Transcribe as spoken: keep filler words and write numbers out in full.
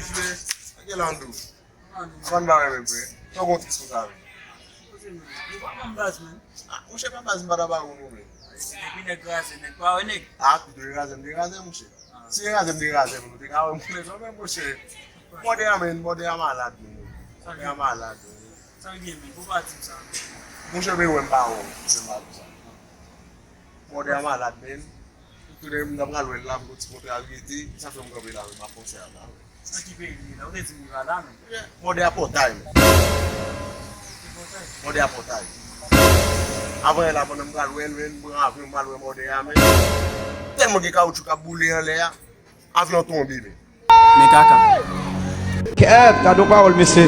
Mesye, anke landou. Avan n pa renmen vre. Tò gon tris konsa vre. Yo pa ban m baz, men. Ah, monchè, pa baz m pa ta ba ou non, men. Depi nèg kraze, nèg pa wè nèg. Ah, pito yo kraze m, te kraze, monchè. Si yo kraze m, te kraze m, nou te ka wè m, men, men, monchè. Mòde a, men, mòde a malad, men. Mòde a malad, men. Sa w gen, men? Pou pa di m sa, men. Monchè, men, wè m pa wè w, se m pa di sa. Mòde a malad, men. Tounen m nan pral wè l la, m gon ti kontra l rete, sa fè m kanpe la, men m ap panse a la. Nan ki peyi li ye la? Ou te di m li pa la, men. Mòde a pòtay, men. Ki pòtay? Mòde a pòtay. Avan yè la, pandan m pral wè l, men, m pran avyon, m pral wè mòde a, men. Tèlman gen kawoutchou k ap boule anlè a, avyon tonbe, men. Men kaka. Kèt, gade yon pawòl, mesye.